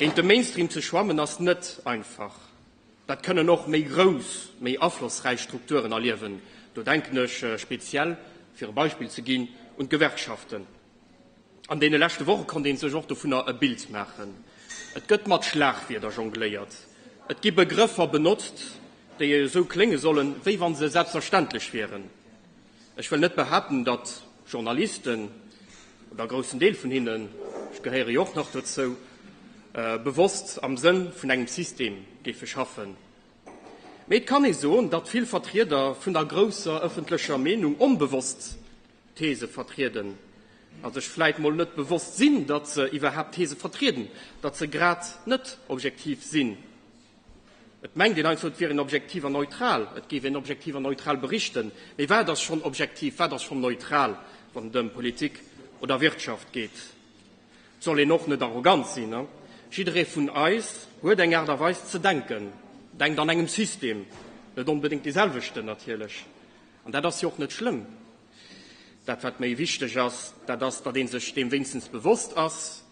Géint de Mainstream ze schwammen ass net einfach. Dat kënnen och méi grouss, méi aflossräich Strukturen erliewen. Do denken ech speziell, fir e Beispill ze ginn, un d'Gewerkschaften. An deene leschte Woche konnt ee sech och dovunner e Bild maachen. Et gëtt mat Schlagwierder jongléiert. Et gi Begrëffer benotzt, déi esou klénge sollen, wéi wa se selbstverständlech wieren. Ech wëll net behaapten, datt Journalisten, oder e groussen Deel vun hinnen, ech gehéiere jo och nach dozou, bewosst am Sënn vun engem System géife schaffen. Mee et kann ee soen, datt vill Vertrieder vun der grousser ëffentlecher Meenung onbewosst These vertrieden a sech vläit mol net bewosst sinn, datt se iwwerhaapt These vertrieden, datt se grad net objektiv sinn. Et mengt een heiansdo, et wier een objektiv an neutral, et géif een objektiv an neutral berichten. Mee wat ass schonn objektiv, wat ass schonn neutral, wann et ëm Politik oder Wirtschaft geet? Et soll een och net arrogant sinn. Jidderee vun eis huet eng Aart a Weis ze denken, denkt an engem System, net onbedéngt dee selwechten natierlech. An dat ass jo och net schlëmm. Dat wat méi wichteg ass, dat ass, datt ee sech deem wéinstens bewosst ass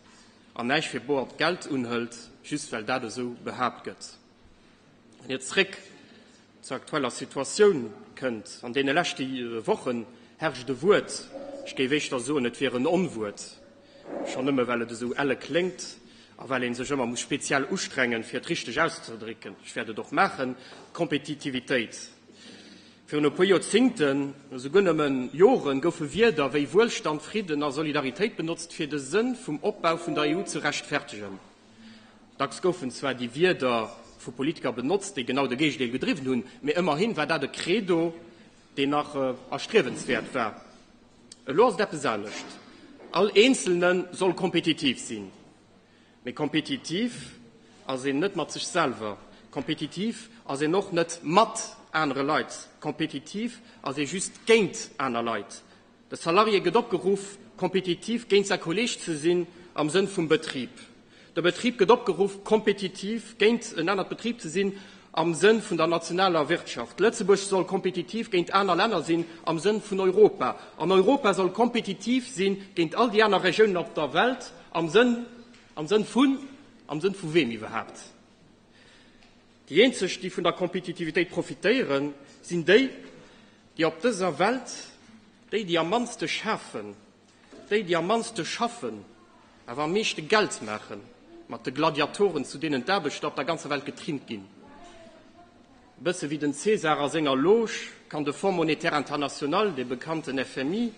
an näischt fir boert Geld unhëlt, just well dat esou behaapt gëtt. Wann Dir zréck zur aktueller Situatioun kënnt, an deene leschte Wochen herrscht e Wuert, ech géif éischter soen, et wier en Onwuert, schonn nëmme well et esou elle kléngt a well ee sech ëmmer muss speziell ustrengen, fir et richteg auszedrécken, ech wäert et och maachen, Kompetitivitéit. Virun e puer Joerzingten, esouguer nëmmen Joren, goufe Wierder wéi Wuelstand, Fridden a Solidaritéit benotzt, fir de Sënn vum Opbau vun der EU ze rechtfertegen. Dacks goufen zwar déi Wierder vu Politiker benotzt, déi genau de Géigendeel gedriwwen hunn, mee ëmmerhin war dat e Credo, deen nach erstriewenswäert war. Elo ass et eppes anescht, All Eenzelne soll kompetitiv sinn. Mee kompetitiv ass een net mat sech selwer, kompetitiv ass een och net mat anere Leit, kompetitiv ass ee just géint aner Leit. De Salarié gëtt opgeruff, kompetitiv géint säi Kolleeg ze sinn am Sënn vum Betrib. De Betrib gëtt opgeruff, kompetitiv géint en anert Betrib ze sinn am Sënn vun der nationaler Wirtschaft. Lëtzebuerg soll kompetitiv géint aner Länner sinn am Sënn vun Europa. An Europa soll kompetitiv si géint all déi aner Regiounen op der Welt am Sënn, am Sënn vun, am Sënn vu weem iwwerhaapt? Déi eenzeg, déi vun der Kompetitivitéit profitéieren, sinn déi, déi op dëser Welt, déi, déi am mannste schafen, déi, déi am mannste schaffen, awer am meeschte Geld maachen, mat de Gladiatoren, zu deenen d'Aarbechter op der ganzer Welt getrimmt ginn. E bësse wéi den Cäsar a senger Loge kann de Fonds monétaire international, dee bekannten FMI,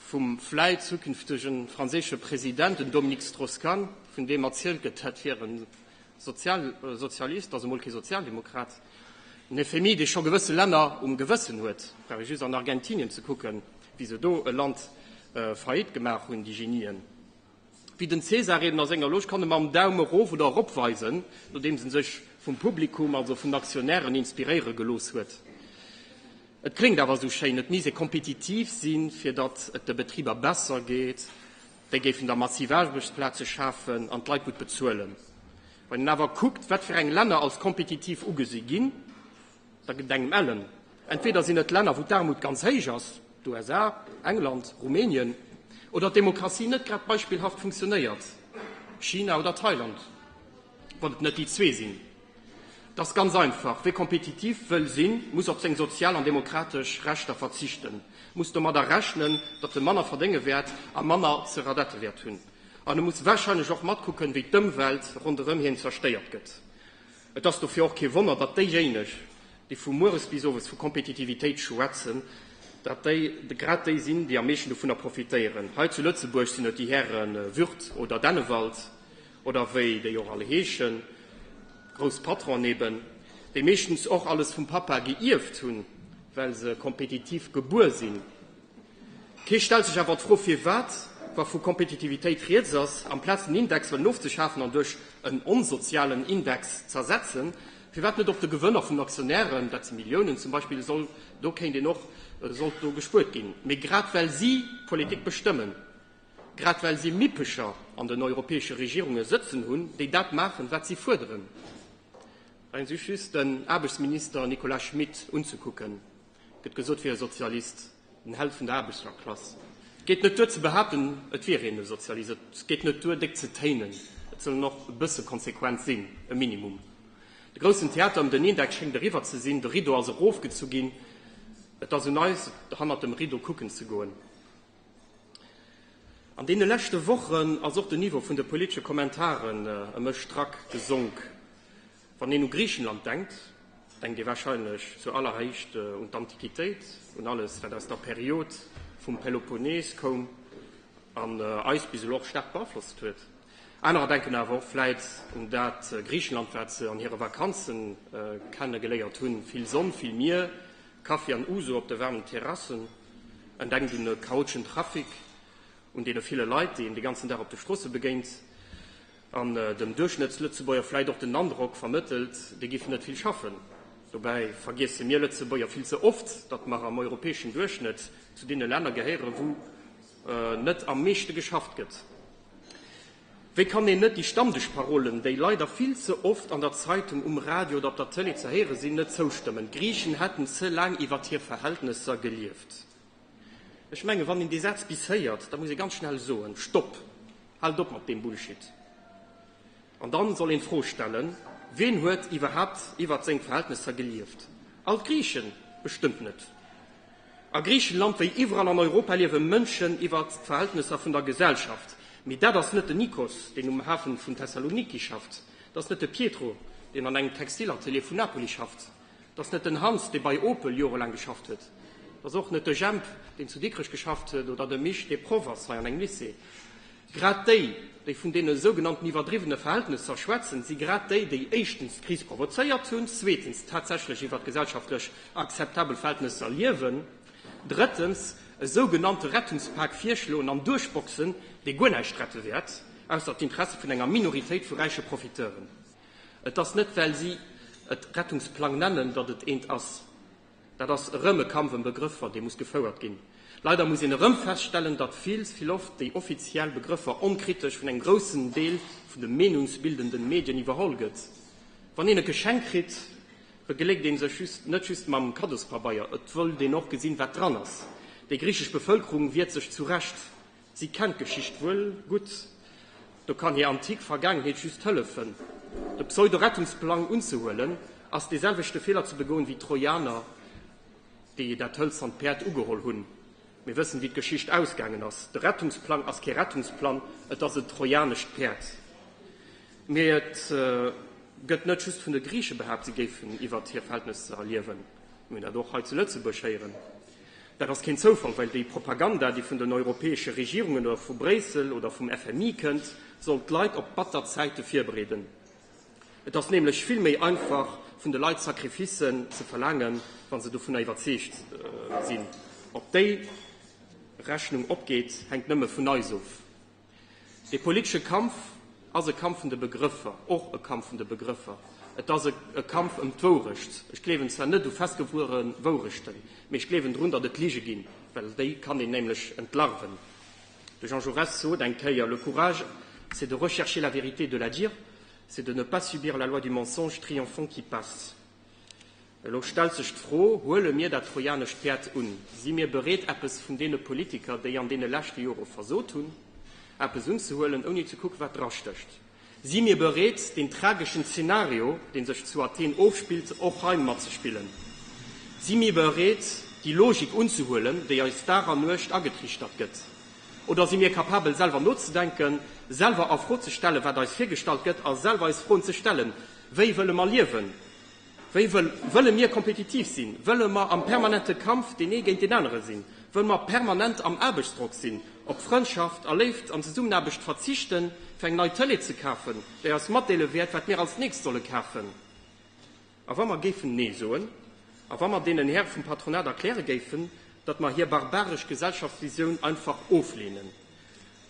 vum vläit zukünftege franséische President, den Dominique Strauss-Kahn, vun deem erzielt gëtt, dat wier e Sozialist, ass emol kee Sozialdemokrat, en FMI, dee scho gewësse Länner um Gewëssen huet, brauch ee just an Argentinien ze kucken, wéi se do e Land faillite gemaach hunn, déi Genien. Wéi den Cäsar eben a senger Loge kann e mam Daum erof oder erop weisen, nodeems en sech vum Publikum, also vun den Aktionären, inspiréiere gelooss huet. Et kléngt awer esou schéin, et misst ee kompetitiv sinn, fir datt et de Betriber besser geet, déi géifen da massiv Aarbechtsplaze schafen an d'Leit gutt bezuelen. Wann een awer kuckt, wat fir eng Länner als kompetitiv ugesi ginn, da gëtt et engem ellen. Entweder sinn et Länner, wou d'Aarmut ganz héich ass, d'USA, England, Rumänien, oder d'Demokratie net grad beispillhaft funktionéiert, China oder Thailand, wann et net déi zwee sinn. Et ass ganz einfach, Wie kompetitiv wëll sinn, muss op seng sozial an demokratesch Rechter verzichten, muss domadder rechnen, datt e manner verdénge wäert a manner ze radette wäert hunn. An e muss warscheinlech och matkucken, wéi d'Ëmwelt ronderëm hien zerstéiert gëtt. Et ass dofir och kee Wonner, datt déijéineg, déi vu mueres bis owes vu Kompetitivitéit schwätzen, datt déi grad déi sinn, déi am meeschten dovunner profitéieren. Hei zu Lëtzebuerg sinn et déi Häre Würth oder Dennewald oder wéi déi och all heeschen, grouss Patronen eben, déi meeschtens och alles vum Pappa geierft hunn, well se kompetitiv gebuer sinn. Kee stellt sech awer d'Fro, firwat, wa vu Kompetitivitéit rieds ass, amplaz den Index wëllen ofzeschafen an duerch en onsozialen Index z'ersetzen, firwat net op de Gewënner vun Aktionären, dat si Milliounen zum Beispill, soll, do kéint een och, sollt do gespuert ginn. Mee grad well si d'Politik bestëmmen, grad well si Mippecher an den europäesche Regierunge sëtzen hunn, déi dat maachen, wat si fuerderen. Brauch een sech just den Aarbechtsminister Nicolas Schmit unzekucken, gëtt gesot, wier e Sozialist, den Held vun der Aarbechterklass. Et geet net duer ze behaapten, et wier een e Sozialist. Et geet net duer, déck ze téinen. Et soll een och e bësse konsequent sinn, e Minimum. De groussen Theater ëm den Index schéngt eriwwer ze sinn, de Rideau ass erofgezu ginn. Et ass un eis, hannert dem Rideau kucken ze goen. An deene leschte Wochen ass och den Niveau vun de politesche Kommentaren ëm e Strack gesonk. Wann een u Griichenland denkt, denkt ee warscheinlech zu alleréischt un d'Antiquitéit, un alles, wat aus der Period vum Peloponnes koum an eis bis elo och staark beaflosst huet. Anerer denken awer och vläit un dat Griichenland, wat se an hire Vakanze kenne geléiert hunn, vill Sonn, vill Mier, Kaffi an Ouzo op de waarmen Terrassen. En denkt un e chaoteschen Trafic, un deene ville Leit, déi een de ganzen Dag op de Stroosse begéint an dem Duerchschnëttslëtzebuerger vläit och den Androck vermëttelt, déi géifen net vill schaffen. Dobäi vergiesse mir Lëtzebuerger vill ze oft, datt mer am europäeschen Duerchschnëtt zu deene Länner gehéieren, wou net am meeschte geschafft gëtt. Wéi kann een net déi Stammdëschparolen, déi leider vill ze oft an der Zeitung, um Radio oder op der Tëlee ze héiere sinn, net zoustëmmen, d'Griichen hätten ze laang iwwert hir Verhältnesser gelieft? Ech mengen, wann een dee Saz bis héiert, da muss ee ganz schnell soen, Stopp! Haalt op mat deem Bullshit! An dann soll een d'Fro stellen, Ween huet iwwerhaapt iwwert seng Verhältnesser gelieft? All d'Griichen? Bestëmmt net! A Griichenland, wéi iwwerall an Europa, liewe Mënschen iwwer d'Verhältnesser vun der Gesellschaft. Mee dat ass net den Nikos, deen um Hafen vun Thessaloniki schafft. Dat ass net de Pietro, deen an engem Textilatelier vun Napoli schafft. Dat ass net den Hans, dee bei Opel jorelaang geschafft huet. Dat ass och net de Jemp, deen zu Dikrech geschafft huet, oder de Misch, dee Proff ass hei an engem Lycée. Grad déi, déi vun deene sougenannten iwwerdriwwene Verhältnesser schwätzen, si grad déi, déi éischtens d'Kris provozéiert hunn, zweetens tatsächlech iwwert gesellschaftlech akzeptabel Verhältnesser liewen, drëttens e sougenannte Rettungspak virschloen an duerchboxen, dee guer näischt rette wäert, ausser d'Interesse vun enger Minoritéit vu räiche Profiteuren. Et ass net, well si et Rettungsplang nennen, datt et eent ass. Dat ass erëm e Kampf ëm Begrëffer, dee muss gefouert ginn. Leider muss een erëm feststellen, datt vill vill oft déi offiziell Begrëffer onkritesch vun engem groussen Deel vun de meenungsbildenden Medien iwwerholl gëtt. Wann een e Geschenk kritt, begléckt een sech just net just mam Kaddospabeier, et wëllt een och gesinn, wat dran ass. Déi griichesch Bevëlkerung wiert sech zu Recht. Si kennt d'Geschicht wuel gutt, do kann hir antik Vergaangenheet just hëllefen. De Pseudo-Rettungsplang unzehuelen, ass dee selwechte Feeler ze begoen wéi d'Trojaner, déi dat hëlzernt Päerd ugeholl hunn. Mir wëssen, wéi d'Geschicht ausgaangen ass. De Rettungsplang ass kee Rettungsplang, et ass en trojanescht Päerd. Mee et gëtt net just vun de Griiche behaapt, si géifen iwwert hir Verhältnesser liewen. Mir hunn dat och hei zu Lëtzebuerg héieren. Dat ass keen Zoufall, well déi Propaganda, déi vun den europäesche Regierungen oder vu Bréissel oder vum FMI kënnt, soll d'Leit op batter Zäite virbereeden. Et ass nämlech vill méi einfach, vun de Leit Sacrificen ze verlaangen, wa se dovunner iwwerzeegt sinn. Ob déi Rechnung opgeet, hänkt nëmme vun eis of. Dee politesche Kampf ass e Kampf vun de Begrëffer, och e Kampf vun de Begrëffer. Et ass e Kampf ëm d'Wourecht. Ech gleewen zwar net u festgewuere Wourechten, mee ech gleewen drun, datt et Lige ginn, well déi kann een nämlech entlarven. De Jean Jaurès sot eng Kéier, Le courage, c'est de rechercher la vérité, de la dire, c'est de ne pas subir la loi du mensonge triomphant qui passe. Elo stellt sech d'Fro, Huele mir dat trojanescht Päerd un? Si mir bereet, eppes vun deene Politiker, déi an deene leschte Jore versot hunn, eppes unzehuelen, ouni ze kucken, wat drastécht? Si mir bereet, deen trageschen Zeenario, dee sech zu Athen ofspillt, och hei matzespillen? Si mir bereet, déi Logik unzehuelen, déi eis Dag an Nuecht agetriichtert gëtt? Oder si mir capabel, selwer nozedenken, selwer a Fro ze stellen, wat eis virgestallt gëtt, a selwer eis Froen ze stellen, Wéi wëlle mer liewen? Wéi wëll? Wëlle mir kompetitiv sinn? Wëlle mer am permanente Kampf deen ee géint deen anere sinn? Wëlle mer permanent am Aarbechtsdrock sinn, op Frëndschaft a Léift an Zesummenaarbecht verzichten, fir eng nei Tëlee ze kafen, déi eis matdeele wäert, wat mir als nächst solle kafen? A wa mer géifen Nee soen? A wa mer deenen Häre vum Patronat erkläre géifen, datt mer hir barbaresch Gesellschaftsvisioun einfach ofleenen?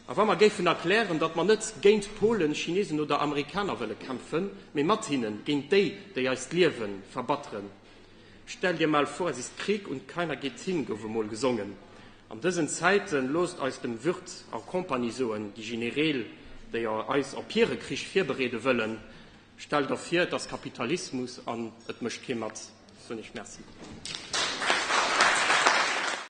A wa mer géifen erklären, datt mer net géint Polen, Chinesen oder Amerikaner wëlle kämpfen, mee mat hinnen, géint déi, déi eis d'Liewe verbatteren. Stell dir mal vor, es ist Krieg und keiner geht hin, gouf emol gesongen. An dësen Zäiten loosst eis dem Würth a Compagnie soen, déi Genereel, déi eis op hire Krich virbereede wëllen, Stell der vir, et ass Kapitalismus an et mécht kee mat. Soen ech Merci.